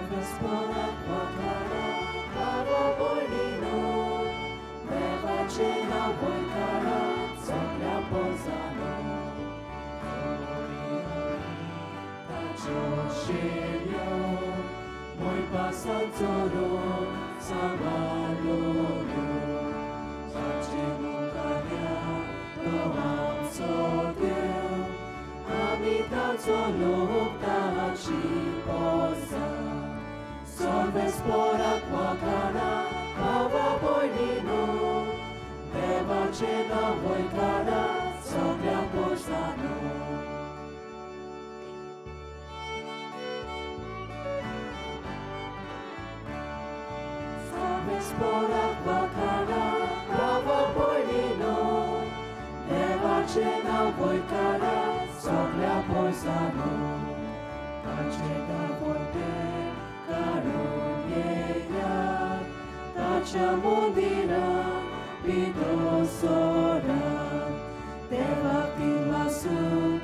देवस्पणाक वाखाणा भावा भयणीनो देवाचें नांव वयकारा सगळ्या पोजानो ताच्यो शेळयो मोयपासान चोरून सांबाळ्ळ्यो ताचे मुखार तो आमचो देव आमी ताचो लोक ताची पोजां सर्वेस्पराक वाखाणा भावा भयणीनो देवाचें नांव वयकारा सगळ्या पोजानो. सर्वेस्पराक वाखाणा भावा भयणीनो देवाचें नांव वयकारा सगळ्या पोजानो ताचे दावटे काडून येयात ताच्या मंदिरांत भितर सरात देवाक दिलासून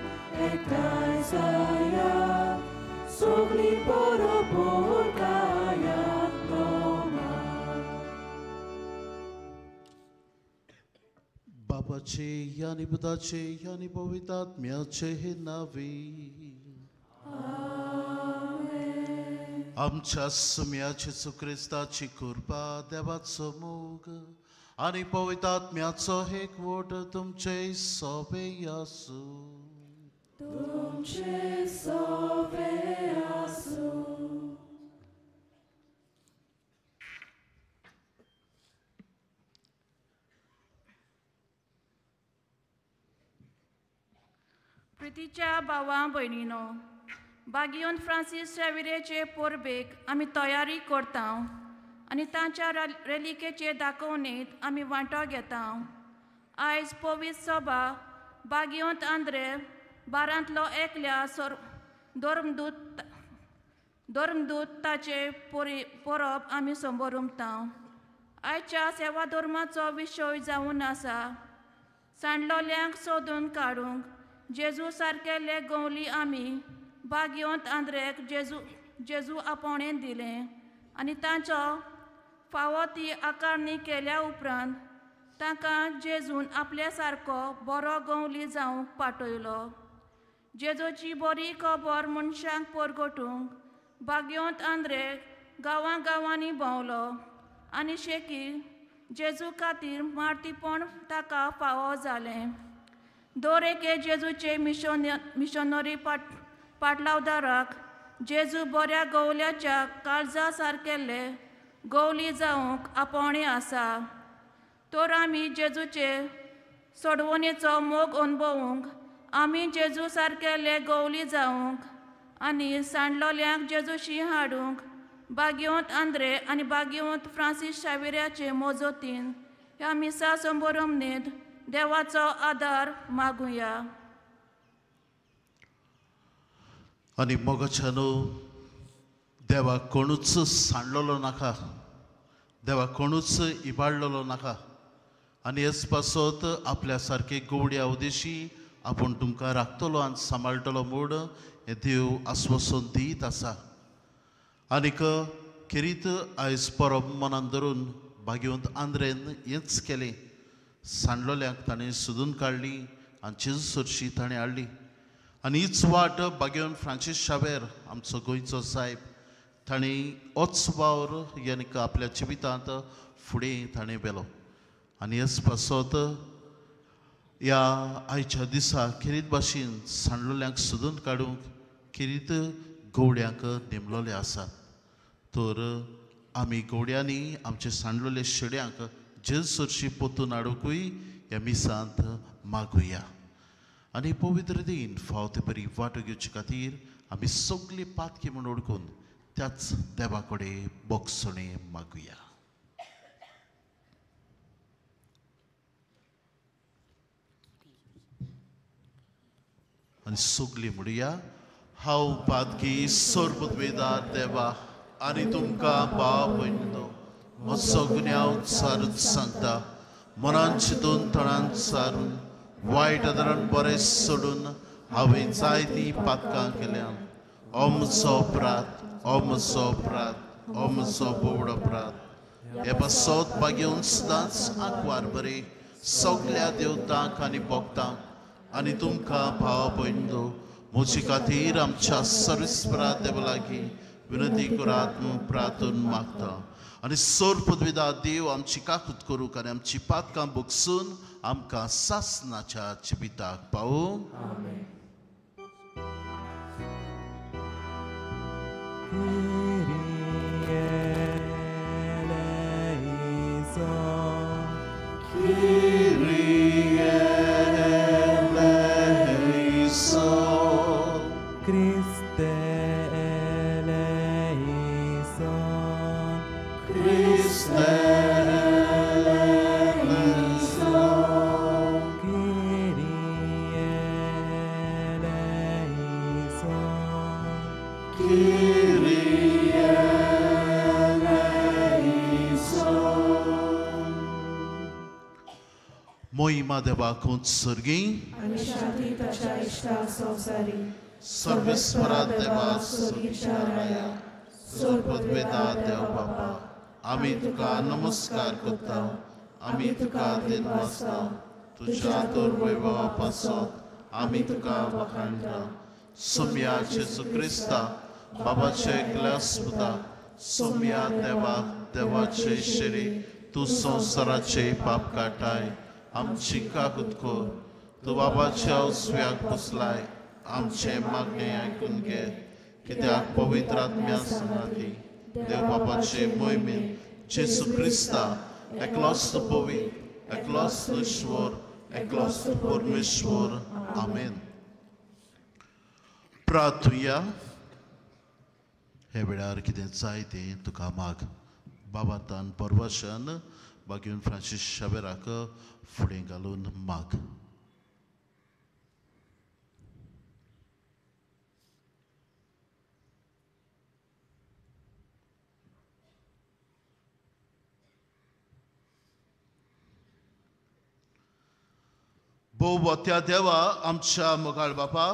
एकठांय जायात सगळीं बरोबर गायात नोमान. बापाचे आनी पुताचे आनी पवित्र आत्म्याचे नांवे आमच्या सुम्या जेजू क्रिस्ताची कृपा देवाचो मोग आनी पवित्र आत्म्याचो एकवट तुमचे सोबे आसूं. तुमचे सोबे आसूं. प्रितीच्या भावा भयणीनो, बागियोन फ्रांसीस शाविरेचे परबेक आमी तयारी करता आनी तांच्या रेलिकेचे दाखोवणेंत आमी वांटो घेता. आयज पवित्र सभा बागियोंत आंद्रे बारांतलो एकल्या धर्मदूत ताचे परब आमी संबोरमता. आयच्या सेवा धर्माचो विशय जावन आसा सांडलोल्यांक सोदून काडूंक जेजू सारकेले गवली आमी बागियोंत आंद्रेक जेजू आपोवणें दिलें आनी तांचो फावो ती आकारणी केल्या उपरांत तांकां जेजून आपल्या सारको बरो गवली जावंक पाठयलो. जेजूची बरी खबर मनशांक परगटूंक बागियोंत आंद्रे गांवां गांवांनी भोंवलो आनी शेकी जेजू खातीर मारतीपण ताका फावो जालें. दर एके जेजूचे मिशनरी पाटलावदाराक जेजू बऱ्या गवल्याच्या काळजा सारकेल्ले गवली जावंक आपोवणें आसा. तर आमी जेजूचे सोडवणेचो मोग अणभवूंक आमी जेजू सारकेल्ले गवली जावंक आनी सांडलोल्यांक जेजूशी हाडूंक बागियोंत आंद्रे आनी बागियोंत फ्रांसीस शाविऱ्याचे मजतीन ह्या मिसा संबोरमनेंत देवाचो आदार मागुया. आनी मोगाच्यानो देवाक कोणूच सांडलेलो नाका, देवाक कोणूच इबाडलेलो नाका आनी हेच पासत आपल्या सारके गोवड्या उदेशी आपूण तुमकां राखतलो आनी सांबाळटलो म्हूण हें देव आस्वासन दीत आसा. आनीक खेरीत आयज परब मनान धरून बागियोंत आंद्रेन हेंच केलें, सांडलोल्यांक ताणें सोदून काडली आनी जेजू सरशी ताणें हाडली. आनी हीच वाट बागियोन फ्रांसीस शावेर आमचो गोंयचो सायब ताणें होच वावर यानी आपल्या जिवितांत फुडें ताणें व्हेलो. आनी हेच पासत ह्या आयच्या दिसा खेरीत भाशेन सांडलोल्यांक सोदून काडूंक खेरीत गवड्यांक नेमलोले आसात. तर आमी गवड्यांनी आमचे सांडलोले शेड्यांक जेजू सरशी पोतून हाडुंकूय ह्या मिसांत मागुया. आनी पवित्र दीन फावो ते बरी वाटो घेवचे खातीर आमी सगळी पातकी म्हूण ओळखून त्याच देवा कडेन बोगसणे मागुया. आनी सगळी म्हणुया, हांव पातकी सर्ववेदार देवा आनी तुमकां भाव भयणीनो म्हजो गुन्यांव सारूच सांगता, मनान चिंतून तणान सारून वायट आदारान बरें सोडून हांवें जायतीं पातकां केल्यान. हो म्हजो अपराध, ओ म्हजो अपराध, ओ म्हजो बोवड अपराध. हे पासत बागेवन सदांच आंकवार बरी सगल्या देवतांक आनी भक्तांक आनी तुमकां भाव भयणो म्हजे खातीर आमच्या सर्वेस्परा देवा लागीं विनंती करात म्हूण प्रार्थून मागता. आनी सोर पदवीदा देव आमची काकूत करूंक आनी आमची पातकां भोगसून आमकां सासनाच्या जिविताक पावूं. मोहिमा देवाकूच सर्गी आनी शांती ताच्या इश्टा संवसारी. सर्वेस्परा देवा सर्गीच्या राया, सर्वपदवेदा देव बापा, आमी तुका नमस्कार करता, आमी तुका दिनवासता. तुज्या दुर्वैभवा पासत आमी तुका वाखाणटा. सोम्या जेजू क्रिस्ता बाबाचे एकल्याच पुता, सोम्या देवा देवाचे शिरी, तूं संवसाराचे पाप काडटाय, आमची काकूत कर. तूं बाबाच्या उजव्याक बसलाय, आमचें मागणें आयकून घे, कित्याक पवित्र आत्म्या सांगाती देव बाबाचे मोहिमेन जेजू क्रिस्ता एकलोच पवित्र, एकलोच ईश्वर, एकलोच परमेश्वर. आमेन. प्रार्थुया. हे वेळार कितें जाय तें तुका माग. बाबा तान परवशन बागेवन फ्रांसीस शाबेराक फुडें घालून माग. भोव त्या देवा आमच्या मोगाळ बापा,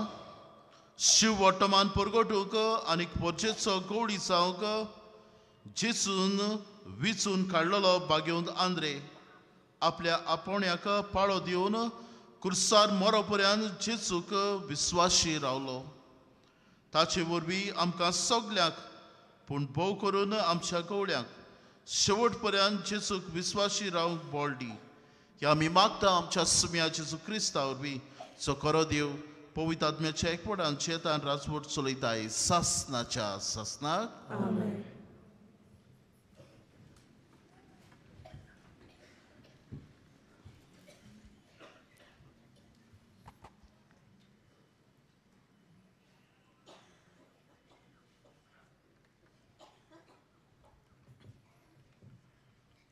शिव वर्तमान परगटूंक आनी पोरचेचो गवळी जावंक जेजून विचून काडलेलो बागेवन आंद्रे आपल्या आपोवण्याक पाळो दिवन कुर्सार मरो पर्यंत जेजूक विस्वाशी रावलो. ताचे वरवीं आमकां सगल्यांक, पूण भोव करून आमच्या गवळ्यांक शेवट पर्यंत जेजूक विस्वाशी रावंक बळ दी. ह्या आमी मागता आमच्या सुम्या जेजू क्रिस्ता वरवीं, जो खरो देव पवित्र आत्म्याच्या एकवटान चेतान राजवट चलयताय सासनाच्या सासनाक. आमेन.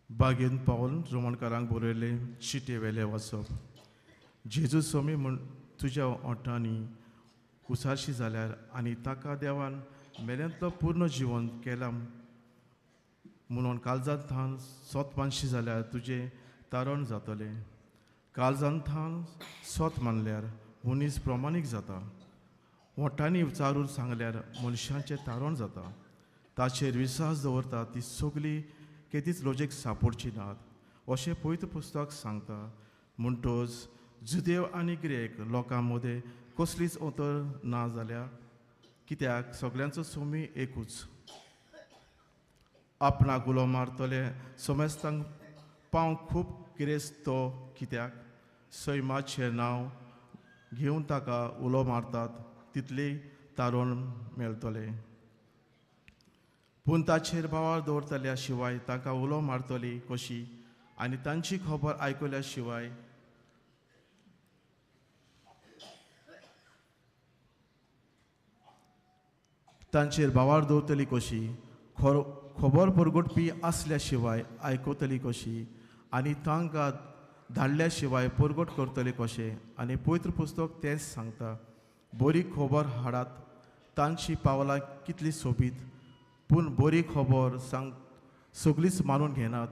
बागेन पावल रोमनकारांक बरयल्ले चिटे वेले वाचप. जेजू स्वामी म्हूण तुज्या ओंठांनी उसारशी जाल्यार आनी ताका देवान मेल्यांतलो पूर्ण जिवन केला म्हणून काळजांत थावन सोत मानशी जाल्यार तुजें तारण जातलें. काळजांत थावन सोत मानल्यार मनीस प्रमाणीक जाता. ओंठांनी उचारून सांगल्यार मनशाचें तारण जाता. ताचेर विस्वास दवरता ती सगळी केदीच लजेक सापडची नात अशें पवित्र पुस्तक सांगता. म्हणटच जुदेव आनी ग्रेक लोकां मदें कसलीच अंतर ना जाल्या, कित्याक सगल्यांचो स्वामी एकूच. आपणाक उलो मारतले समेस्तांक पावंक खूब गिरेस्त तो, कित्याक सैमाचें नांव घेवन ताका उलो मारतात तितलें तारण मेळटलें. पूण ताचेर भावार दवरतल्या शिवाय तांकां उलो मारतली कशी आनी तांची खबर आयकल्या शिवाय तांचेर भावार दवरतली कशी, खबर परगटपी आसल्या शिवाय आयकतली कशी आनी तांकां धाडल्या शिवाय परगट करतले कशें. आनी पवित्र पुस्तक तेंच सांगता, बरी खबर हाडात तांची पावलां कितली सोबीत, पूण बरी खबर सांग सगळीच मानून घेनात.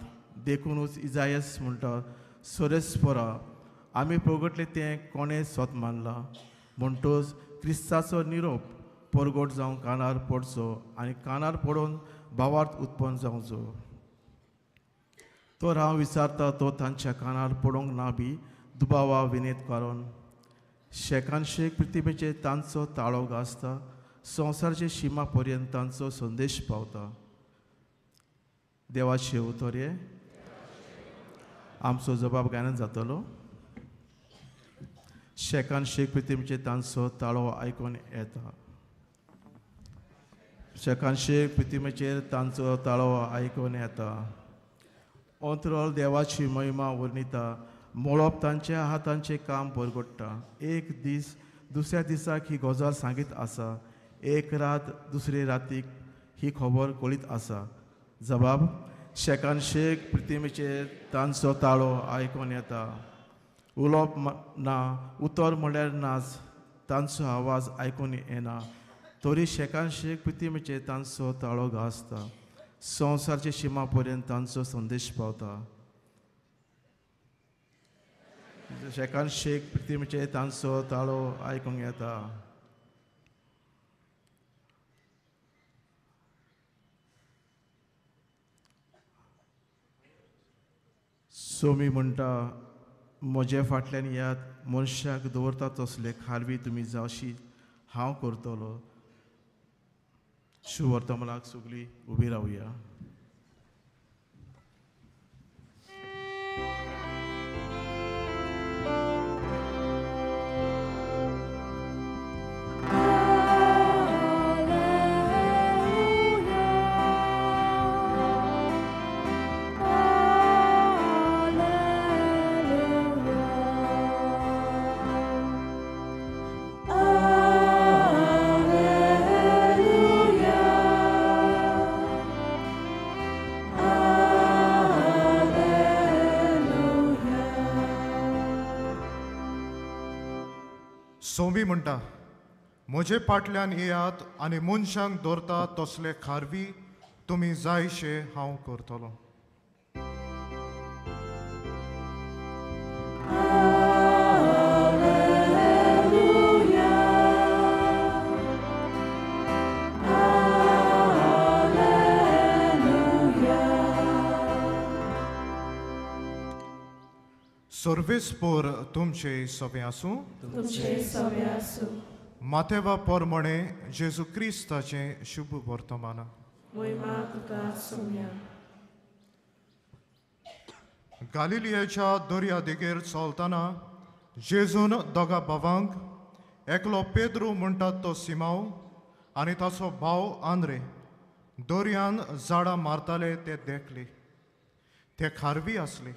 देखूनच इजायस म्हणटा, सोरेस्परा आमी प्रगटले तें कोणें सोत मानलां. म्हणटच क्रिस्ताचो निरोप परगट जावं कानार पडचो आनी कानार पडून भावार्थ उत्पन्न जावचो. तर हांव विचारता तो तांच्या कानार पडूंक ना बी दुबावा विनेत कारण शेकान शेक पृथ्वीचेर तांचो ताळो गाजता, संवसाराचे शिमा पर्यंत तांचो संदेश पावता. देवाचे उतर हे आमचो जबाब गायन जातलो. शेकान शेक पृथ्वीचेर तांचो ताळो आयकून येता. शेकान शेक पृथ्वीचेर तांचो ताळो आयकून येता. अंतरल देवाची महिमा वर्णिता, मळब तांच्या हातांचें काम बरगडटा. एक दीस दुसऱ्या दिसाक ही गजाल सांगीत आसा, एक रात दुसरे रातीक ही खबर कळीत आसा. जबाब शेकान शेक पृथ्वीचेर तांचो ताळो आयकून येता. उलोवप ना, उतर म्हणल्यार नाच, तांचो आवाज आयकून येना, तरी शेकान शेक पृथ्वीचेर तांचो ताळो गाजता, संवसारचे शिमा पर्यंत तांचो संदेश पावता. शेकान शेक पृथ्वीचेर तांचो ताळो आयकूंक येता. सोमी म्हणटा, म्हजे फाटल्यान याद मनशाक दवरता तसले खारवी तुमी जावशी हांव करतलो. शुवर्तमानाक सगळीं उबी रावया. सोमी म्हणटा, म्हजे पाटल्यान येयात आनी मनशांक दवरता तसले खारवी तुमी जायशे हांव करतलो. सर्वेस्पोर तुमचे सवे आसूं. मातेवा पोरमणे जेजू क्रिस्ताचें शुभ वर्तमान. गालिलियाच्या दर्या देगेर चलतना जेजून दोगा भावांक, एकलो पेद्रू म्हणटात तो सिमाव आनी ताचो भाव आंद्रे, दर्यान झाडां मारताले ते देखले. ते खारवी आसले.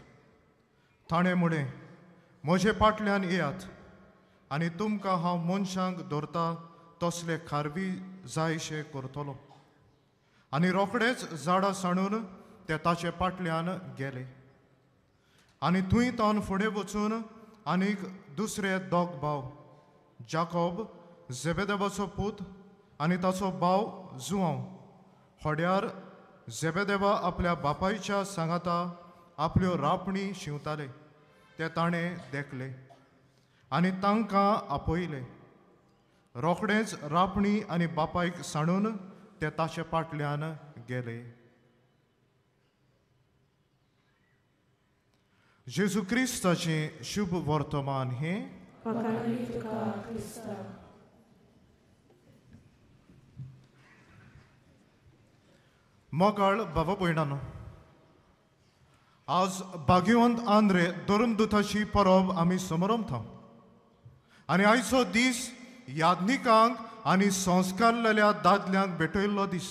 ताणें म्हळें, म्हजे पाटल्यान येयात आनी तुमकां हांव मनशांक धरता तसले खारवी जायशे करतलो. आनी रोखडेच झाडां सांडून ते ताचे पाटल्यान गेले. आनी थंय तावन फुडें वचून आनीक दुसरे दोग भाव, जाकोब झेबेदेवाचो पूत आनी ताचो भाव जुआंव, होड्यार झेबेदेवा आपल्या बापायच्या सांगाता आपल्यो रापणी शिंवताले ते ताणें देखले आनी तांकां आपयले. रोखडेच रापणी आनी बापायक सांडून ते ताचे पाटल्यान गेले. जेजू क्रिस्ताचें शुभ वर्तमान हें. मोगाळ बाबा भयणानो, आज भाग्यवंत आंद्रे धर्मदूताची परब आमी समरमता आनी आयचो दीस याज्ञिकांक आनी संस्कारलेल्या दादल्यांक भेटयल्लो दीस.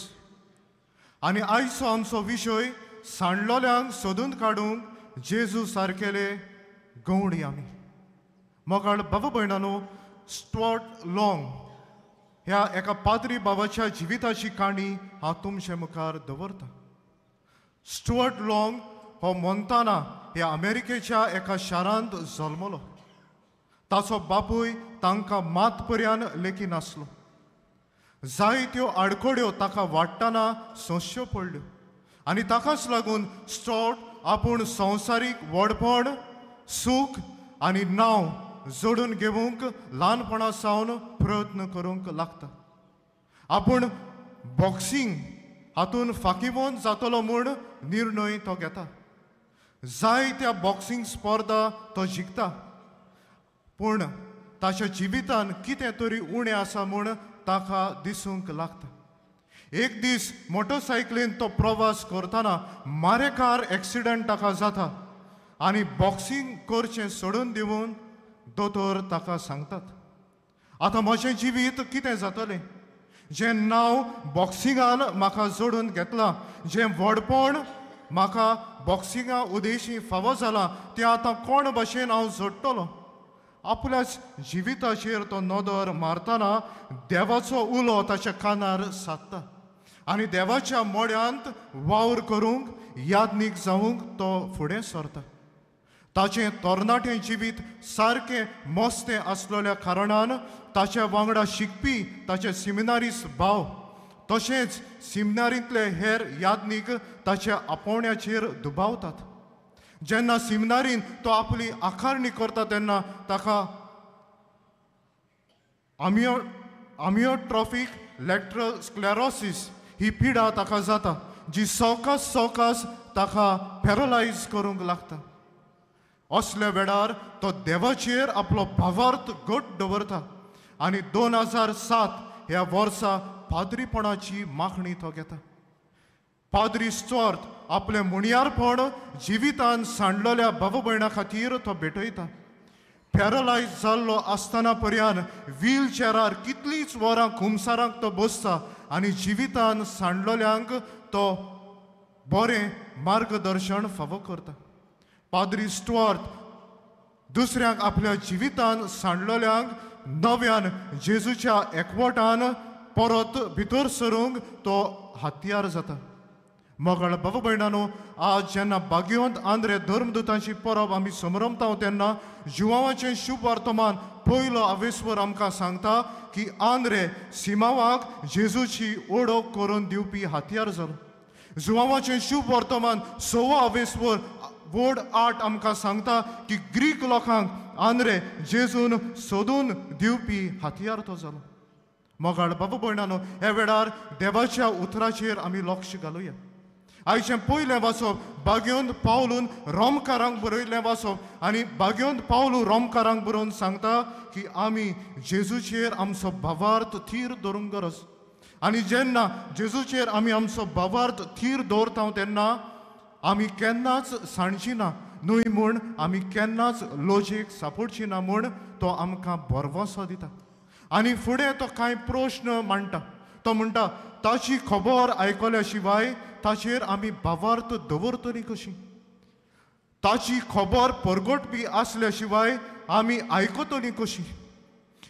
आनी आयचो आमचो विशय सांडलोल्यांक सोदून काडूंक जेजू सारकेले गवणी आमी. मोगाळ बाबा भयणानो, स्टुअर्ट लॉंग ह्या एका पाद्री बाबाच्या जिविताची काणी हांव तुमचे मुखार दवरता. स्टुअर्ट लॉंग हो मोंताना ह्या अमेरिकेच्या एका शारांत जल्मलो. ताचो बापूय तांकां मात पर्यान लेखी नासलो. जायत्यो आडखड्यो ताका वाडटना सोंसच्यो पडल्यो आनी ताकाच लागून स्टुअर्ट आपूण संवसारीक व्हडपण, सूख आनी नांव जोडून घेवंक ल्हानपणा सावन प्रयत्न करूंक लागता. आपूण बॉक्सिंग हातून फाकीवोन जातलो म्हूण निर्णय तो घेता. जायत्या बॉक्सिंग स्पर्धा तो जिखता, पूण ताच्या जिवितान कितें तरी उणें आसा म्हूण ताका दिसूंक लागता. एक दीस मोटरसायकलीन तो प्रवास करतना मारेकार एक्सिडंट ताका जाता आनी बॉक्सिंग करचें सोडून दिवन दोतोर ताका सांगतात, आतां म्हजें जिवीत कितें जातलें? जें नांव बॉक्सिंगान म्हाका जोडून घेतलां, जें व्हडपण म्हाका बॉक्सिंगा उदेशी फावो जालां, तें आतां कोण भशेन हांव जोडटलो? आपल्याच जिविताचेर तो नदर मारतना देवाचो उलो ताच्या कानार सादता आनी देवाच्या मोड्यांत वावर करूंक यादनीक जावंक तो फुडें सरता. ताचें तरणाटें जिवीत सारकें मस्तें आसलेल्या कारणान ताच्या वांगडा शिकपी ताचे सिमिनारीस भाव तशेंच सिमिनारींतले हेर यादनीक ताच्या आपोवण्याचेर दुबावतात. जेन्ना सिमिनारीन तो आपली आकारणी करता तेन्ना ताका आमियोट्रॉफीक लॅटरल स्क्लेरोसिस ही पिडा ताका जाता, जी सवकास सवकास ताका पॅरलायज करूंक लागता. असल्या वेळार तो देवाचेर आपलो भावार्थ घट दवरता आनी 2007 ह्या वर्सा पाद्रीपणाची मागणी तो घेता. पाद्री स्टुअर्ट आपलें मुणयारपण जिवितान सांडलेल्या भाव भयणा खातीर तो भेटयता. पॅरलायज जाल्लो आसतना पर्यान व्हीलचेरार कितलींच वरां कुमसारांक तो बसता आनी जिवितान सांडलेल्यांक तो बरें मार्गदर्शन फावो करता. पाद्री स्टुअर्ट दुसऱ्यांक आपल्या जिवितान सांडलेल्यांक नव्यान जेजूच्या एकवटान परत भितर सरूंक तो हत्यार जाता. मोगाळ बाबा भयणानो, आज जेन्ना बागियोंत आंद्रे धर्मदूतांची परब आमी समरमता तेन्ना जुवांवाचें शुभ वर्तमान पयलो आवेस्वर आमकां सांगता की आंद्रे सिमावाक जेजूची ओळख करून दिवपी हत्यार जालो. जुवांवाचें शुभ वर्तमान सवो आवेस्वर वोर्ड 8 आमकां सांगता की ग्रीक लोकांक आंद्रे जेजून सोदून दिवपी हत्यार तो जालो. मोगाळ बाबा भयणानो, ह्या वेळार देवाच्या उतराचेर आमी लक्ष घालुया. आयचें पयलें वाचप बागयोंत पावलून रोमकारांक बरयल्लें वाचप आनी बागयोंत पावलू रोमकारांक बरोवन सांगता की आमी जेजूचेर आमचो भावार्थ थीर दवरूंक गरज आनी जेन्ना जेजूचेर आमी आमचो भावार्थ थीर दवरता तेन्ना आमी केन्नाच सांडची ना न्हय म्हूण आमी केन्नाच लजेक सापडची ना म्हूण तो आमकां भरवंसो दिता. आनी फुडें तो कांय प्रश्न मांडटा. तो म्हणटा, ताची खबर आयकल्या शिवाय ताचेर आमी भावार्थ दवरतली कशी? ताची खबर परगटपी आसल्या शिवाय आमी आयकतली कशी?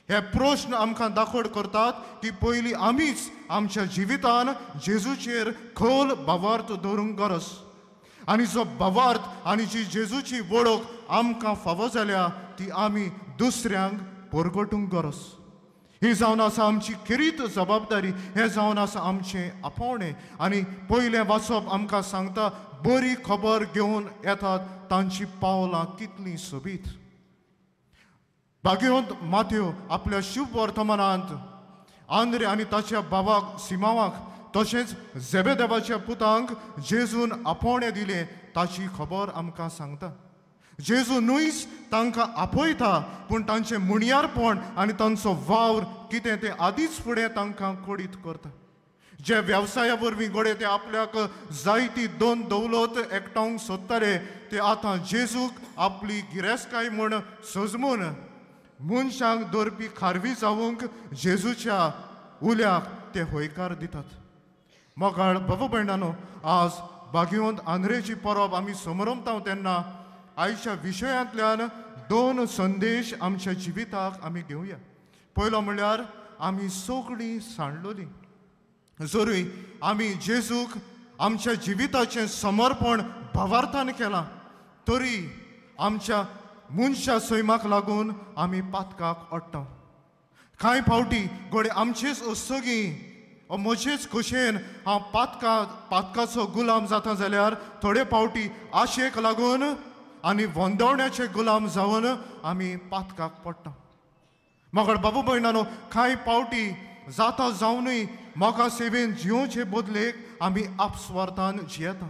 हे प्रश्न आमकां दाखोड करतात की पयलीं आमीच आमच्या जिवितान जेजूचेर खोल भावार्थ दवरूंक गरज आनी जो भावार्थ आनी जी जेजूची वळख आमकां फावो जाल्या ती आमी दुसऱ्यांक परगटूंक गरज. ही जावन आसा आमची खेरीत जबाबदारी, हें जावन आसा आमचें आपोवणें. आनी पयलें वाचप आमकां सांगता बरी खबर घेवन येतात तांची पावलां कितलीं सोबीत. बागेवंत माथ्यो आपल्या शुभ वर्तमानांत आंद्रे आनी ताच्या भावाक सिमावाक तशेंच जेबेदेवाच्या पुतांक जेजून आपोवणें दिलें ताची खबर आमकां सांगता. जेजू न्हयच तांकां आपयता पूण तांचें मुणयारपण आनी तांचो वावर कितें तें आदींच फुडें तांकां कळीत करता. जे वेवसाया वरवीं घडये ते आपल्याक जायती दोन दौलत एकठावंक सोदताले ते आतां जेजूक आपली गिरेस्तकाय म्हूण सजमून मनशांक दवरपी खारवी जावंक जेजूच्या उल्याक ते हयकार दितात. मोगाळ बाबा भयणानो, आज बागिवंत आंद्रेची परब आमी समरमता तेन्ना आयच्या विशयांतल्यान दोन संदेश आमच्या जिविताक आमी घेवया. पयलो म्हणल्यार आमी सगळीं सांडलोलीं. जरूय आमी जेजूक आमच्या जिविताचें समर्पण भावार्थान केलां तरी आमच्या मनशा सैमाक लागून आमी पातकाक अडटा. कांय फावटी घडये आमचेच असगी म्हजेच खोशयेन हांव पातकाचो गुलाम जाता जाल्यार थोडे फावटी आशेक लागून आनी वंदवण्याचे गुलाम जावन आमी पातकाक पडटा. मगर बाबू भयणानो, कांय फावटी जाता जावनूय मोगा सेवेन जियोचे बदलेक आमी आपस्वार्थान जियेता.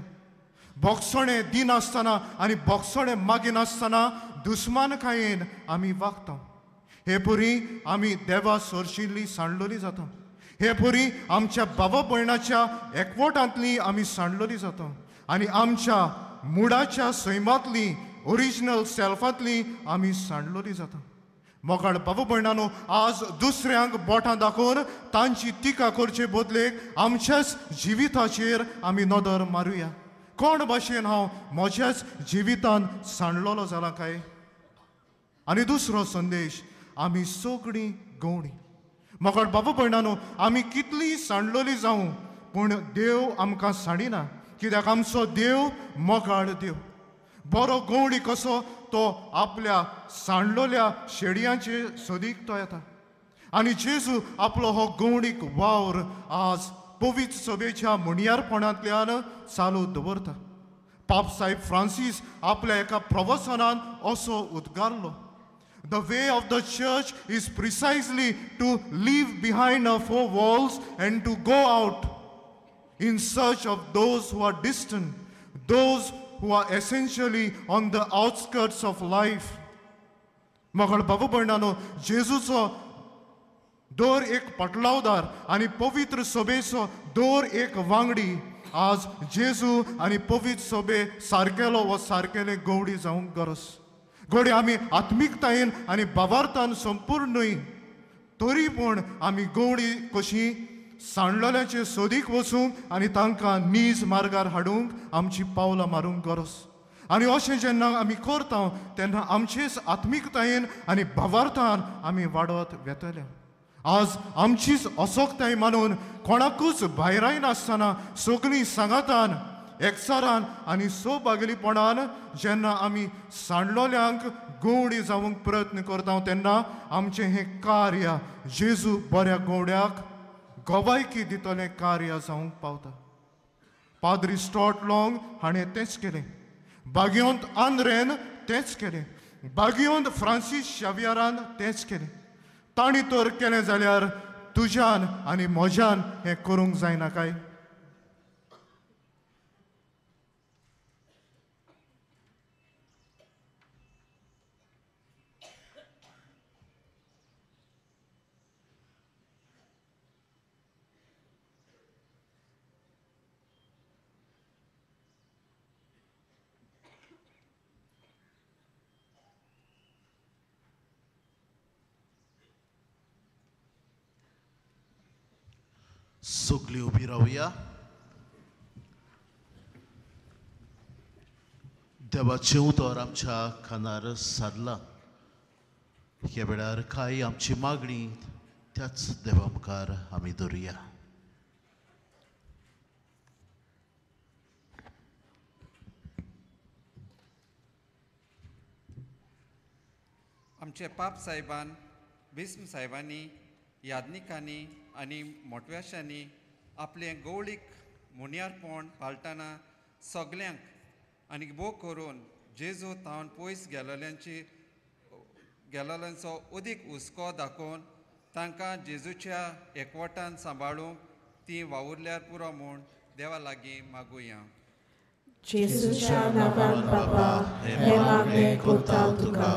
बोगसणें दिनासतना आनी बोगसणें मागिनासतना दुस्मानकायेन आमी वागता. हे परी आमी देवा सरशिल्ली सांडलोली जाता. हे परी आमच्या बाबा भयणाच्या एकवटांतली आमी सांडलोली जाता आनी आमच्या मुडाच्या सैमांतली ओरिजिनल सेल्फांतली आमी सांडलोली जाता. मोगाळ बाबा भयणानो, आज दुसऱ्यांक बोटां दाखोवन तांची टिका करचे बदलेक आमच्याच जिविताचेर आमी नदर मारुया. कोण भाशेन हांव म्हज्याच जिवितान सांडलोलो जाला काय? आनी दुसरो संदेश, आमी सगळीं गवणी. मोगाळ बाबा भयणानो, आमी कितली सांडलोली जावं पूण देव आमकां सांडिना, कित्याक आमचो देव मोगाळ देव. बरो गवळी कसो तो आपल्या सांडलोल्या शेडयांचे सोदीक तो येता आनी जेजू आपलो हो गवळीक वावर आज पवित्र सभेच्या मुणयारपणांतल्यान चालू दवरता. पाप साहेब फ्रांसीस आपल्या एका प्रवचनान असो उद्गारलो, The way of the church is precisely to leave behind our four walls and to go out in search of those who are distant, those who are essentially on the outskirts of life. मगळ बाबू भयणानो, जेजूचो दर एक पटलावदार आनी पवित्र सभेचो दर एक वांगडी आज जेजू आनी पवित्र सभे सारकेलो वा सारकेले गवडी जावंक गरज. घडये आमी आत्मिकतायेन आनी भावार्थान संपूर्ण न्हय तरी पूण आमी गवडी कशी सांडलोल्याचे सोदीक वचूंक आनी तांकां नीज मार्गार हाडूंक आमची पावलां मारूंक गरज. आनी अशें जेन्ना आमी करता तेन्ना आमचेच आत्मिकतायेन आनी भावार्थान आमी वाडत वेतले. आज आमचीच असोकताय मानून कोणाकूच भायरायनासतना सगळीं सांगातान एकचारान आनी सोबागेलीपणान जेन्ना आमी सांडलोल्यांक गवडी जावंक प्रयत्न करता तेन्ना आमचें हें कार्य जेजू बऱ्या गवड्याक गवायकी दितलें कार्य जावंक पावता. पाद्री स्टॉट लॉंग हाणें तेंच केलें, बागियोंत आंद्रेन तेंच केलें, बागियोंत फ्रांसीस शावियारान तेंच केलें. तांणी तर केलें जाल्यार तुज्यान आनी म्हज्यान हें करूंक जायना काय? सगळीं उबी रावया. देवाचें उतर आमच्या कानार सारलां. ह्या वेळार कांय आमची मागणी त्याच देवा मुखार आमी दवरुया. आमचे पाप साहेबान, भीष्म साहेबांनी, याज्ञिकांनी आनी मोटव्याशांनी आपलें गवळीक मुनियारपण पाळटना सगल्यांक आनी भोग करून जेजू थावन पयस गेलोल्यांचो अदीक हुस्को दाखोवन तांकां जेजूच्या एकवटान सांबाळूंक ती वावुरल्यार पुरो म्हूण देवा लागीं मागुया. जेजूच्या नांवान बाबा हें मागणें करता तुका.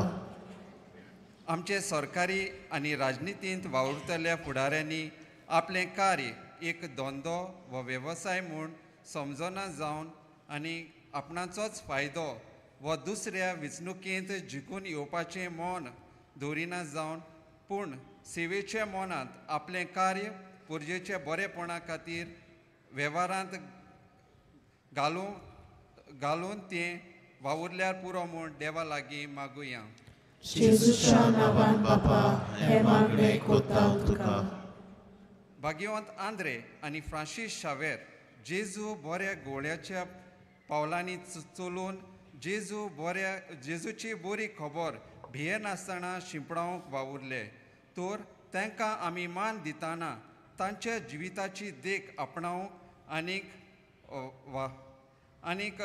आमचे सरकारी आनी राजनितींत वावुरतल्या फुडाऱ्यांनी आपलें कार्य एक धंदो वा वेवसाय म्हूण समजना जावन आनी आपणाचोच फायदो वा दुसऱ्या वेंचणुकेंत जिखून येवपाचें मन दवरिना जावन पूण सेवेच्या मनांत आपलें कार्य पुरजेच्या बरेपणा खातीर वेव्हारांत घालून तें वावुरल्यार पुरो म्हूण देवा लागीं मागुया. जेजूच्या नांवान बापा हें मागणें करता तुका. भाग्यवंत आंद्रे आनी फ्रांसीस शावेर जेजू बऱ्या गोळ्याच्या पावलांनी चलून जेजूची बरी खबर भियेनासतना शिंपडावंक वावुरले तर तांकां आमी मान दितना तांच्या जिविताची देख आपणावंक आनीक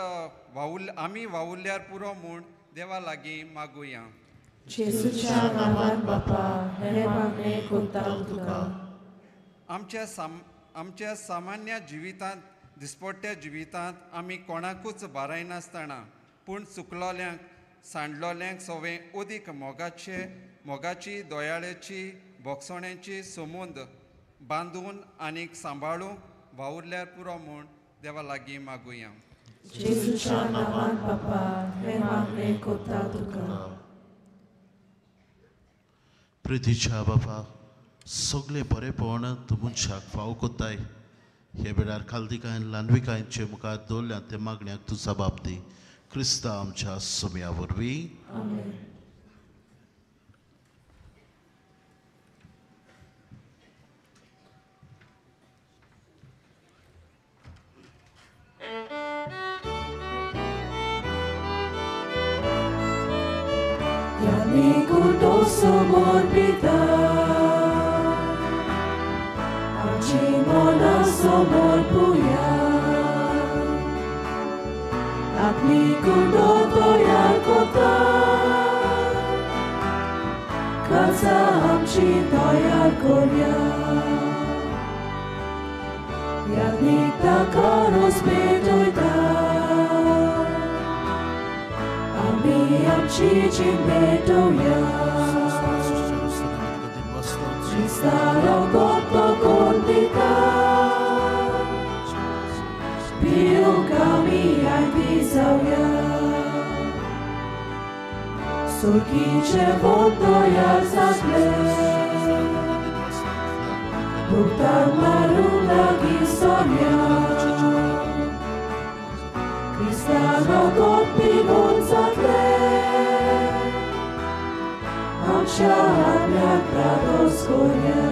आमी वावुरल्यार पुरो म्हूण देवा लागीं मागुया. जेजूच्या नांवान बापा हें मागणें करता तुका. आमच्या सामान्य जिवितांत दिसपट्ट्या जिवितांत आमी कोणाकूच बारायनासतना पूण चुकलोल्यांक सांडलोल्यांक सवें अदीक मोगाचे मोगाची दयाळेची भोगसण्याची संबंद बांदून आनीक सांबाळूंक वावुरल्यार पुरो म्हूण देवा लागीं मागुया. जेजूच्या नांवान बापा हें मागणें कोत्ता तुका. प्रितीच्या बापा, सगळें बरेपण तूं मनशाक फाव कोत्ताय. हे वेळार खालदिकायन ल्हानविकायनचे मुखार दवरल्या ते मागण्याक तूं जबाब दी. क्रिस्ता आमच्या सोम्या वरवीं. Somor pita, amci mona somor puya, akni kundo toyar kota, kaza amci toyar korya, yadnik takaros betoita, ami amci jimbetoya. Staro kotto kondita, più kami ai pisauya, sorkice votoya zaple, buktar maru lagi sonia, Kristaro kotti gonzatle, amcia amia krados korya.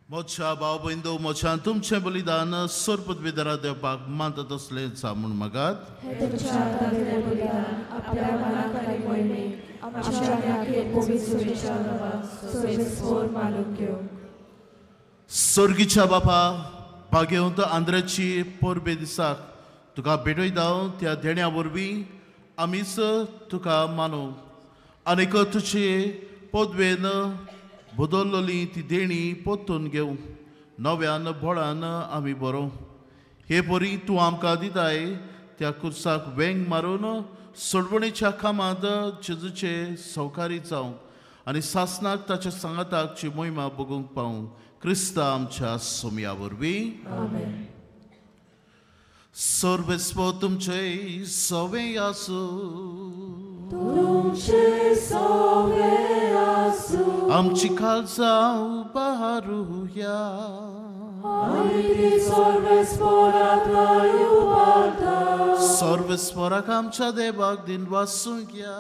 मोच्या भाव बंधू मोच्यान तुमचें बलिदान सोरपत विदरा देवपाक मानता तसलें म्हूण मागात. सोर्गीच्या बापा, भाग्यवंत आंद्रेची परबे दिसाक तुका भेटयता त्या देण्या वरवीं आमीच तुका मानू आनीक तुजे पदवेन बदलली ती देणी पोत्तून घेवं नव्यान बोळान आमी बरोवं. हे परी तूं आमकां दिताय त्या कुर्साक वेंग मारून सोडवणेच्या कामांत जेजूचे सवकारी जावंक आनी सासनाक ताच्या सांगाताकची मोहिमा बगूंक पावूंक क्रिस्ता आमच्या सोम्या वरवीं. सर्वेस्पो तुमचे सवे आसूं. तुमचे सवे आसूं. आमची काळजां उबारुया. आमी सर्वेस्पराक उबारता. सर्वेस्पराक आमच्या देवाक दिन वासूंया.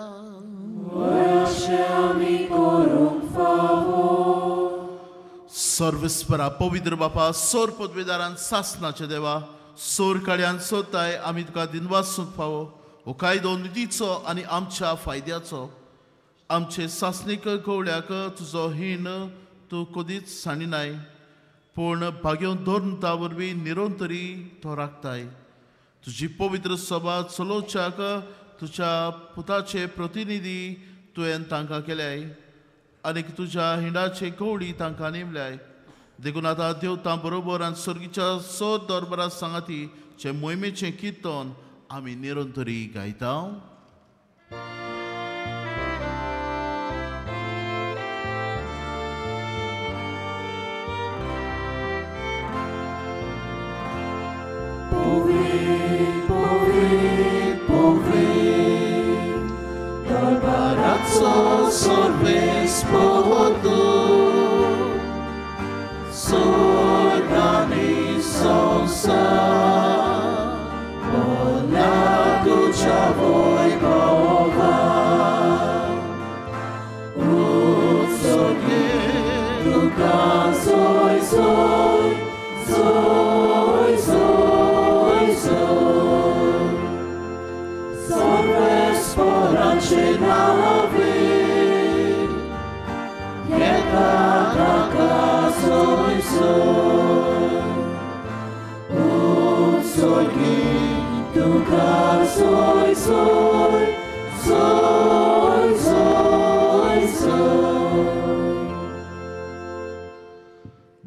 अशें आमी करूंक फावो. सर्वेस्परा पवित्र बापा, सोर पदवेदारान सासनाचे देवा, सोर काड्यान सोताय आमी तुका दिनवासूंक फावो. हो कायदो निधीचो आनी आमच्या फायद्याचो. आमचे सासणीक गवळ्याक तुजो हीण तूं कदीच सांडिनाय, पूण भाग्योवन धोरता वरवीं निरंतरी तो राखताय. तुजी पवित्र सभा चलोवच्याक तुज्या पुताचे प्रतिनिधी तुवें तांकां केल्याय आनी तुज्या हिंडाचे गवळी तांकां नेमल्याय. देखून आतां देवतां बरोबर आनी सर्गीच्या स दरबारा सांगाती जे मोहिमेचें किर्तन आमी निरंतरी गायता. दरबाराचो सर्वेस्पोतो सोर्गानी संसार बोला तुझ्या वैभवा उत्सर्गे तुका सोय सोय सोय सोय सोय सर्वेस्पराचे नावे येता ताका सोय सोय उत्सर्गे तुका सोय सोय सोय सोय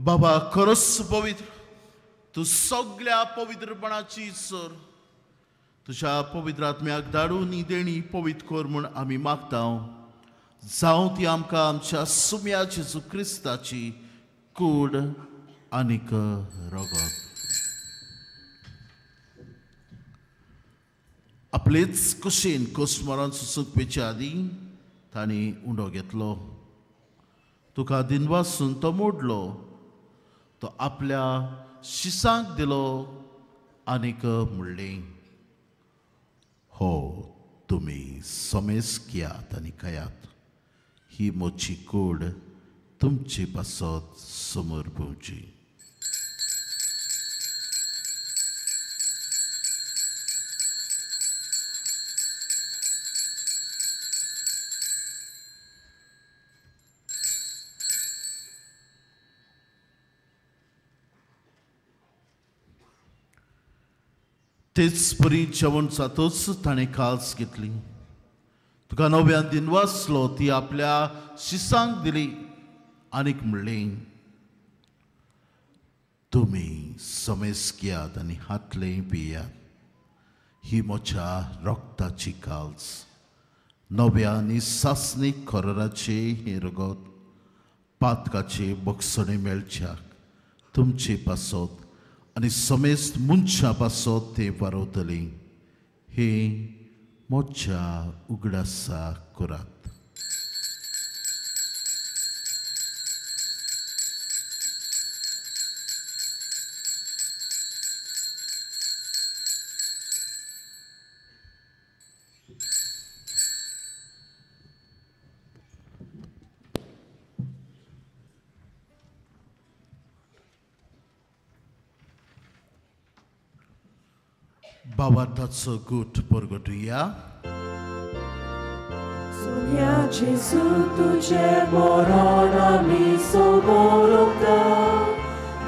बाबा खरोच पवित्र, तूं सगळ्या पवित्रपणाची सर, तुज्या पवित्र आत्म्याक धाडून ही देणी पवित्र कर म्हूण आमी मागता. जावं ती आमकां आमच्या सुम्या जेजू क्रिस्ताची कूड आनीक रगत. आपलेच कुशीन कोसमरान सुचोवपेच्या आदीं तांणी उंडो घेतलो, तुका दिनवासून तो मोडलो, तो आपल्या शिसांक दिलो आनीक म्हणलें, हो तुमी समेस घेयात आनी खायात, ही म्हजी कूड तुमचे पासत समोर पळोवची. तेच परी जेवण जातच ताणें काल्स घेतली, तुका नव्यान दिन वाचलो, ती आपल्या शिसांक दिली आनीक म्हणलें, तुमी समेस घेयात आनी हातलें पियात, ही म्हज्या रक्ताची काल्स, नव्या आनी सासणीक खरराचे हें रगत पातकाचे बक्षणे मेळच्याक तुमचे पासत आनी समेस्त मनशां पासत तें वारवतली, हे म्हज्या उगडासा करात. भावार्थाचो गूट परगटुया. सोम्या जेजू तुझे मरण आमी समोरता,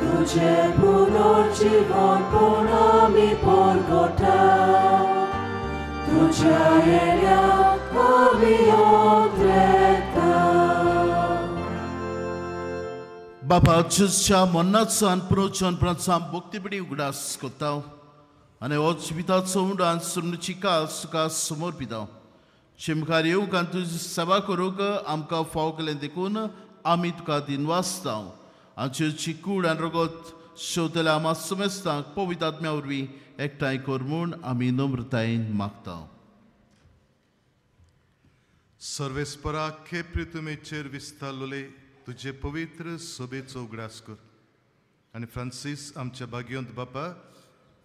तुझे पुनर्जीवन पण आमी परगटा, तुझ्या येण्याक आमी ओत्रेता. बाबा जेजूच्या मरणाचो आनी पुनरुत्थानाचो भक्तीपिणी उगडास करता आनी हो जिविताचो उंडो आनी सुमणीची काल तुका समोर पिता. मुखार येवंक आनी तुजी सेवा करूंक आमकां फाव केलें देखून आमी तुका दिनवासता. आनी जेजूची कूड आनी रगत शेवतल्या आमा समेस्तांक पवित्र आत्म्या वरवीं एकठांय कर म्हूण आमी नम्रतायेन मागता. सर्वेस्परा खे प्रितुमेचेर विस्तारलोले तुजे पवित्र सोबेचो उगडास कर आनी फ्रांसीस आमच्या भाग्यवंत बापा,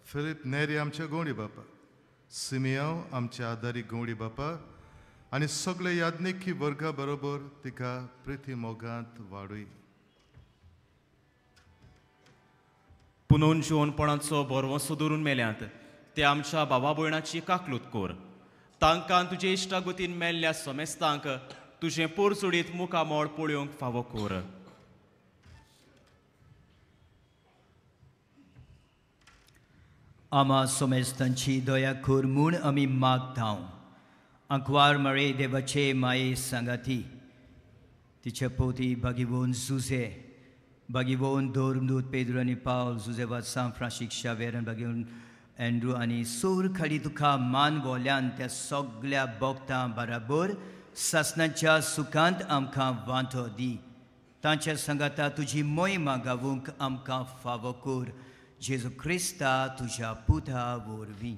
फिलीप नेरी आमच्या गवडी बापा, सिमियांव आमच्या आदारी गवडी बापा आनी सगळे याज्ञिकी वर्गा बरोबर तिका प्रिती मोगांत वाडूय. पुनून जिवनपणाचो भरवंसो दवरून मेल्यात ते आमच्या भावा भयणाची काकलूत कोर, तांकां तुजे इश्टागतीन मेल्ल्या समेस्तांक तुजें पोरचुडीत मुखामळ पळोवंक फावो कोर. आमा समेस्तांची दया कर म्हूण आमी मागता. आंकवार मरे देवाचे माये सांगाती, तिचे पोती बागीवोन जुजे, बागीवोन धर्मदूत पेद्रो आनी पावल, जुजेवाद सांत फ्रांसीक शावेर आनी बागीवोन एंड्रू आनी सूर खाली तुका मान वोल्यान त्या सगल्या भक्तां बराबर सासणाच्या सुखांत आमकां वांटो दी. तांच्या सांगाता तुजी मोहिमा गावूंक आमकां फावो कर, जेजू क्रिस्ता तुज्या पुता वरवीं.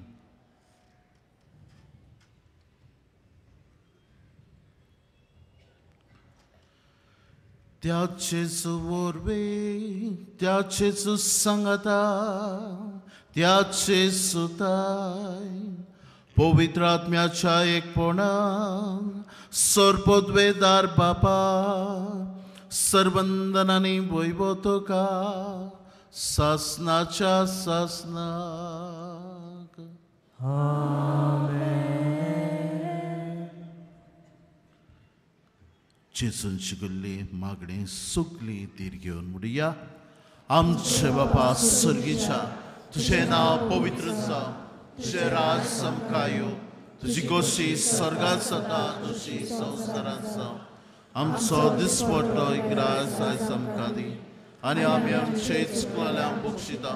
त्याचेच वरवीं, त्याचेच सांगाता, त्याचे सुताय पवित्र आत्म्याच्या एकपणान सर्वपदवेदार बापा सर्वंदनानी वैभव तुका सासनाच्या सासनाक. आमेन. जेजून शिकल्ली मागणी सुकली तीर घेवन म्हणया. आमचे बापा सर्गीच्या, तुझें नांव पवित्र जावं, तुजें राज आमकां येवं, तुजी गोशी स्वर्गांत जाता तशी संवसारांत जावं. आमचो दिसपट्टो ग्रास आयज आमकां दी आनी आमी आमचे चुकलेल्यांक बक्षिता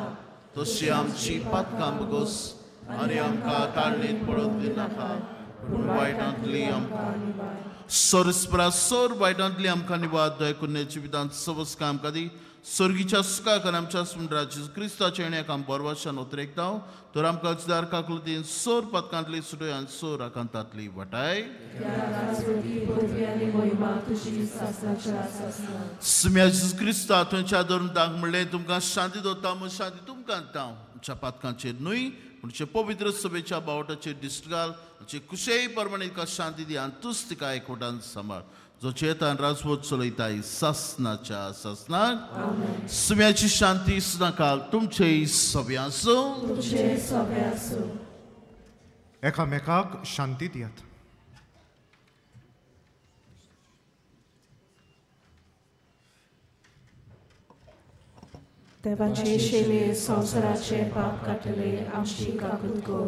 तशी आमची पातकां बगोस आनी आमकां ताळणीत पडूंक दिनाका पूण वायटांतली आमकां सोरस्परा सोर वायटांतली आमकां निवाद दया करून जिवितांत सवस आमकां दी स्वर्गीच्या सुखाक आनी आमच्या सुंदरा जेजू क्रिस्ताच्या येण्याक आम बरवाशान उतरेकता तर आमकां जिदार काकलतीन सोर पातकांतली सुटय आनी सोर आकांतांतली वाटाय. सुम्या जेजू क्रिस्ता तुमच्या धरून तांक म्हणलें तुमकां शांती दवरता म्हूण शांती तुमकां दिता आमच्या पातकांचेर न्हय पूण पवित्र सभेच्या बावटाचेर दिश्ट घाल आमचे कुशेय प्रमाणे तिका शांती दी आनी तूच तिका एकवटान सांबाळ जो चेतान राजवत चलयता सासनाच्या सासनाक. सुम्याची शांती सदांकाल तुमचेय सगळ्यां आसूं. एकामेकाक शांती दियात. देवाचे शेले संवसाराचे पाप काडटले आमची काकूत कर.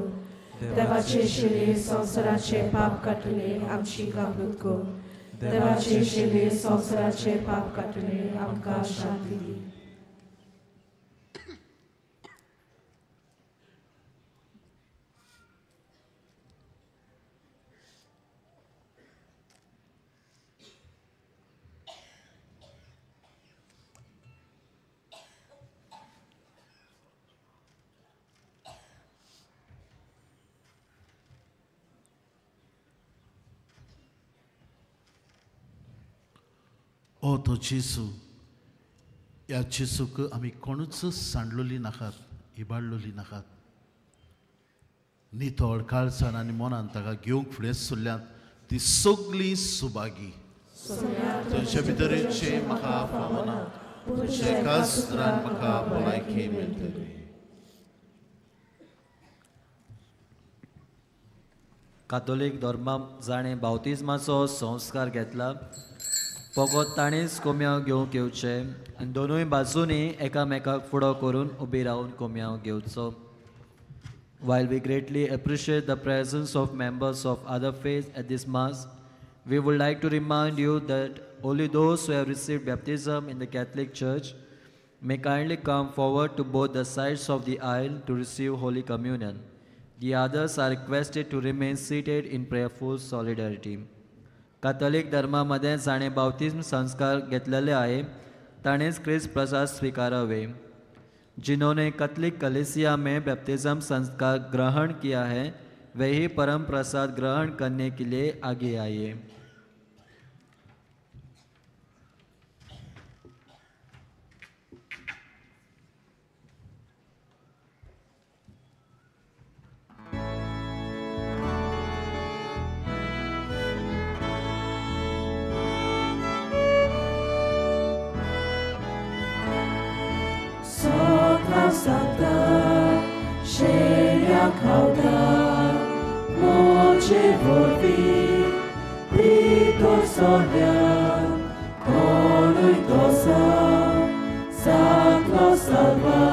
देवाचे शेले संवसाराचे पाप काडटले आमची काकूत कर. देवाचे शेले संवसाराचे पाप काडटले आमकां शांती दी. ओ तो जेजू, ह्या जेजूक आमी कोणूच सांडलोली नाकात, इबाडलोली नाकात. नितळ काळजान आनी मनान ताका घेवंक फुडें सरल्यात ती सगळीं सुभागी. तुमच्या भितरचें म्हाका फावना, तुमच्या काजरान म्हाका भलायकी मेळटली. कातोलीक धर्मांत जाणें बावतिज्माचो संस्कार घेतला फकत ताणेंच कोम्यांव घेवंक येवचें आनी दोनूय बाजूंनी एकामेकाक फुडो करून उबी रावन कोम्यांव घेवचो. While we greatly appreciate the presence of members of other faiths at this Mass, we would like to remind you that only those who have received baptism in the Catholic Church may kindly come forward to both the sides of the aisle to receive Holy Communion. The others are requested to remain seated in prayerful solidarity. Catholic धर्मामध्ये जाणें बाप्तिज्म संस्कार घेतलेले आहे ताणेंच क्रिस्त प्रसाद स्वीकारावे. जिन्होंने Catholic कलीसिया में बैप्तिज्म संस्कार ग्रहण किया है वे ही परम प्रसाद ग्रहण करने के लिए आगे आइए. Santa, Shelia Cauda, Moce Vorvi, Pritor Solia, Conui Dosa, Saclo Salva,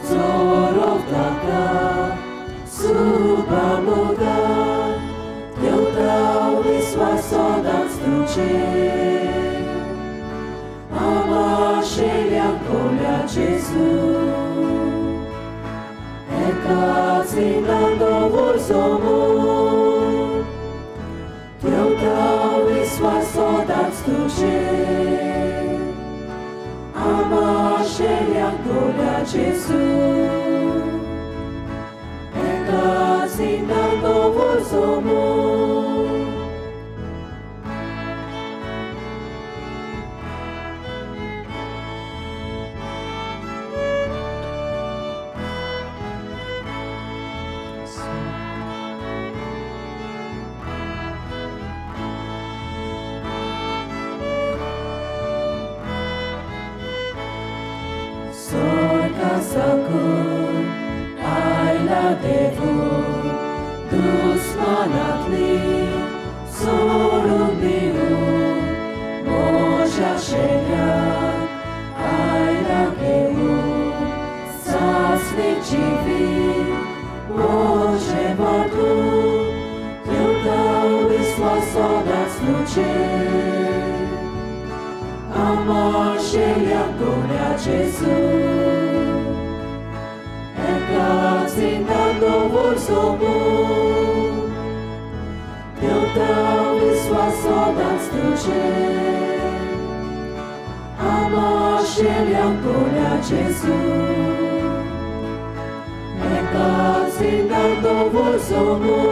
Zorovdaka, Subamuda, Deutau Viswasodan Struce. Ama Shelia Colia Gesù, Ekazinando vorzomu, Deutau Viswasodan Struce. Ama Shelia Colia Gesù, Ekazinando vorzomu. Ama Shelia Gesù, e zinando vorsomu, Teu viswasodan stuce. Ama Shelia Gesù, e zinando vorsomu.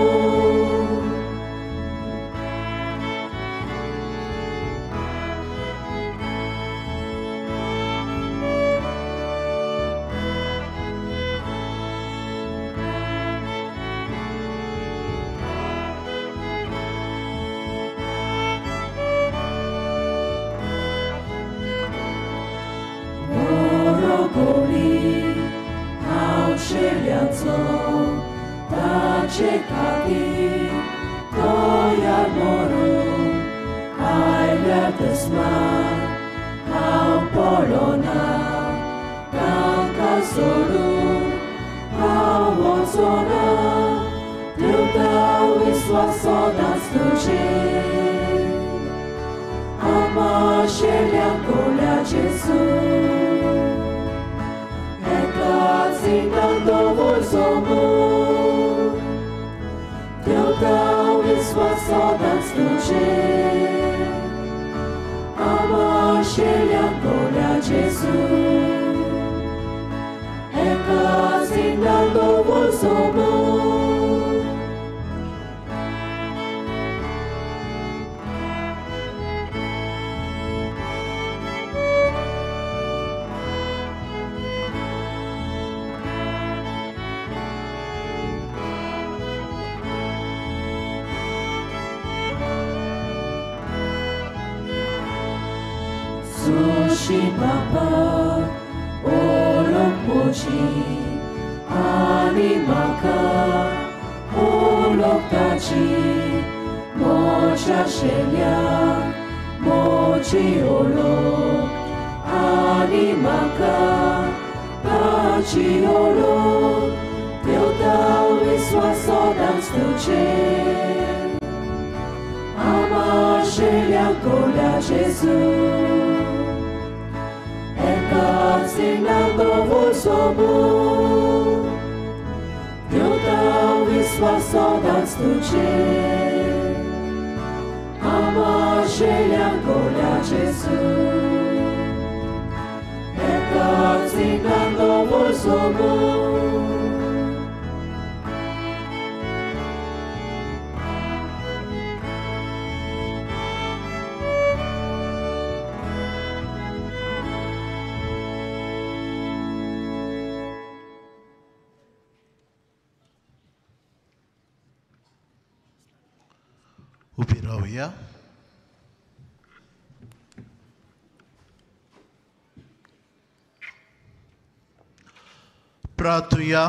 प्रार्थुया.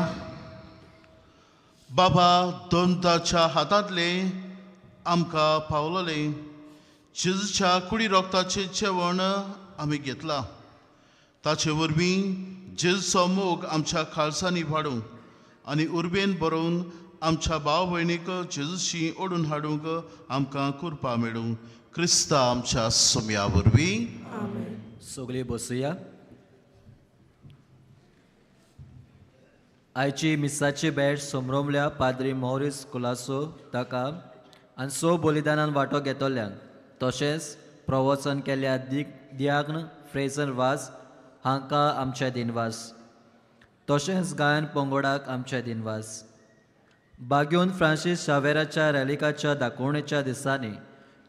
बाबा दोनदाच्या हातांतले आमकां पावलोले जेजूच्या कुडी रोगताचें जेवण आमी घेतलां. ताचे वरवीं जेजूचो मोग आमच्या खालसांनी वाडूंक आनी उर्बेन बरोवन आमच्या भाव भयणीक जेजूशी ओडून हाडूंक आमकां कृपा मेळूं. क्रिस्ता आमच्या सोम्या वरवीं. सगळीं बसुया. आयची मिसाची भेट समरोमल्या पाद्री मॉरिस कुलासो ताका आनी स बलिदानान वांटो घेतल्यांक तशेंच प्रवचन केल्ल्या दियाग्न फ्रेजर वास हांकां आमचे दिनवास, तशेंच गायन पंगोडाक आमचे दिनवास. बाग्योन फ्रांसीस शावेराच्या रॅलिकाच्या दाखोवणेच्या दिसांनी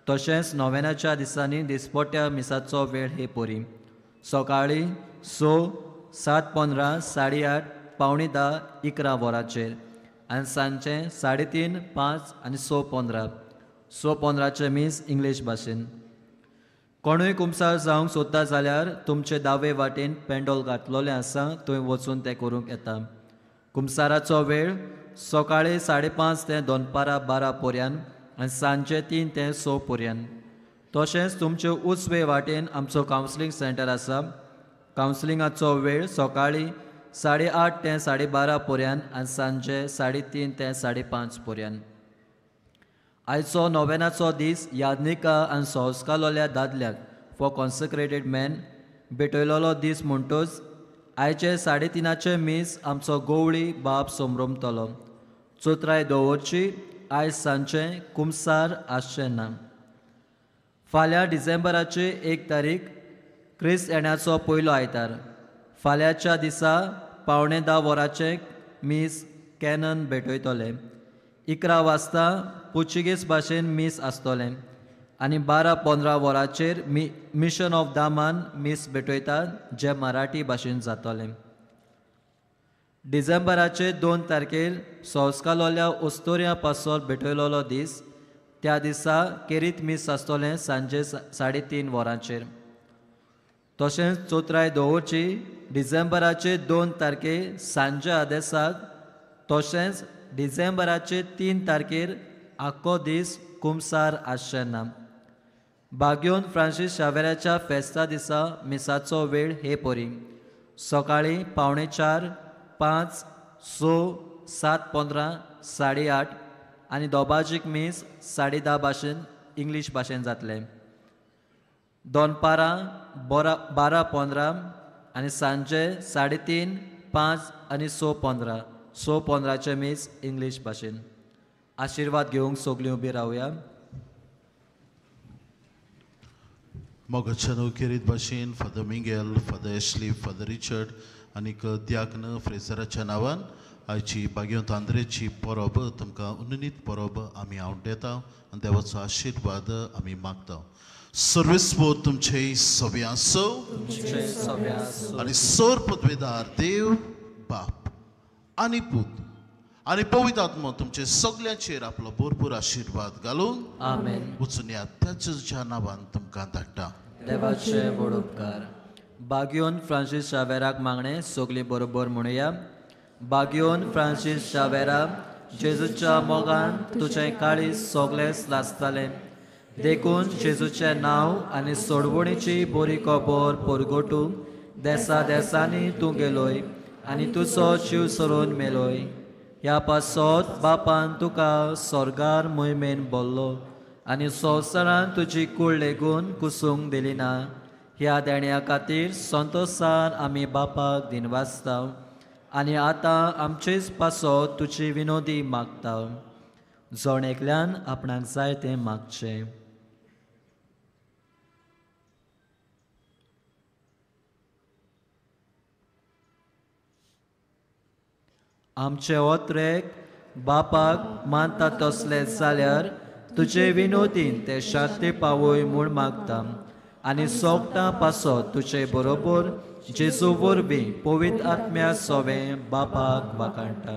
तशेंच नोवेनाच्या दिसांनी दिसपट्ट्या मिसाचो वेळ हे परी सकाळीं 6, 7:15, 8:30, 9:45, 11 वरांचेर आनी सांजचें 3:30, 5 आनी 6:15. 6:15 मीस इंग्लीश भाशेन. कोणूय कुमसार जावंक सोदता जाल्यार तुमचे दावे वाटेन पेंडोल घातलोलें आसा, थंय वचून तें करूंक येता. कुमसाराचो वेळ सकाळीं 5:30 ते दनपारां 12 पर्यंत आनी सांजचे 3 ते 6 पर्यंत. तशेंच तुमचे उजवे वाटेन आमचो कावन्सिलींग सेंटर आसा. कावन्सिलिंगाचो वेळ सकाळीं 8:30 ते 12:30 पर्यंत आनी सांजचे 3:30 ते 5:30 पर्यंत. आयचो नोवेनाचो दीस याज्ञिका आनी संस्कारलोल्या दादल्याक फॉर कॉन्सेक्रेटेड मॅन भेटयलोलो दीस म्हणटच आयचे 3:30 मीस आमचो गोवळी बाप समरमतलो. चोत्राय दवरची आयज सांजचें कुमसार आसचें ना. फाल्यां डिसेंबराची 1 तारीख क्रिस्त येण्याचो पयलो आयतार. फाल्यांच्या दिसा 9:45 वरांचें मीस कॅनन भेटयतले. 11 वाजता पुर्तुगेज भाशेन मीस आसतलें आनी 12:15 वरांचेर मिशन ऑफ दामान मीस भेटयतात जें मराठी भाशेन जातलें. डिसेंबराचे 2 तारखेर संस्कारलोल्या ओस्तोर्या पासत भेटयलोलो दीस. त्या दिसा केरीत मीस आसतलें सांजे 3:30 वरांचेर. तशेंच चोत्राय दवरची डिसेंबराचे 2 तारखेर सांजे आदेसाक तशेंच डिसेंबराचे 3 तारखेर आख्खो दीस कुमसार आसचें ना. बाग्योन फ्रांसीस शावेराच्या फेस्ता दिसा मिसाचो वेळ हे परी सकाळीं 3:45, 5, 6, 7:15, 8:30 आनी दोबाजीक मीस 10:30 भाशेन इंग्लीश भाशेन जातलें. दनपारां 12:15 आनी सांजे 3:30, 5 आनी 6:15. 6:15 मीस इंग्लीश भाशेन. आशिर्वाद घेवंक सगळीं उबी रावया. मोगाच्या केरीत भाशेन Father Miguel, Father Ashley, Father Richard आनीक द्याग्न फ्रेजराच्या नांवान आयची बागेवंत आंद्रेची परब तुमकां उन्नीत परब आमी आवडटा आनी देवाचो आशिर्वाद आमी मागता. सर्वेस्पोत तुमचे सगळे आसो आनी सर पदवेदार देव बाप आनी पूत आनी पवित्र आत्मो तुमचे सगळ्यांचेर आपलो भरपूर आशिर्वाद घालून आमेन. वचून ह्या त्याच्या नांवान तुमकां धाडटा. देवाचे व्हड उपकार. बाग्योन फ्रांसीस शावेराक मागणें सगळीं बरोबर म्हणुया. बाग्योन फ्रांसीस शावेरा, जेजूच्या मोगान तुजें काळीज सगळेंच लासतालें, देखून जेजूचें नांव आनी सोडवणीची बरी खबर परगटूंक देसा देसांनी तूं गेलोय आनी तुजो जीव सरून मेलोय. ह्या पासत बापान तुका स्वर्गार मोहिमेन बोल्लो आनी संवसारान तुजी कूळ लेगून कुसूंक दिली ना. ह्या देण्या खातीर संतोसान आमी बापाक दिनवासता आनी आतां आमचेच पासत तुजी विनोदी मागता. जण एकल्यान आपणाक जाय तें मागचें. आमचे ओत्रेक बापाक मानता तसले जाल्यार तुजे विनोदीन ते शांती पावय म्हूण मागता आनी सोगटां पासत तुजे बरोबर जेजू वरवीं पवित्र आत्म्या सोवें बापाक वाखाणटा.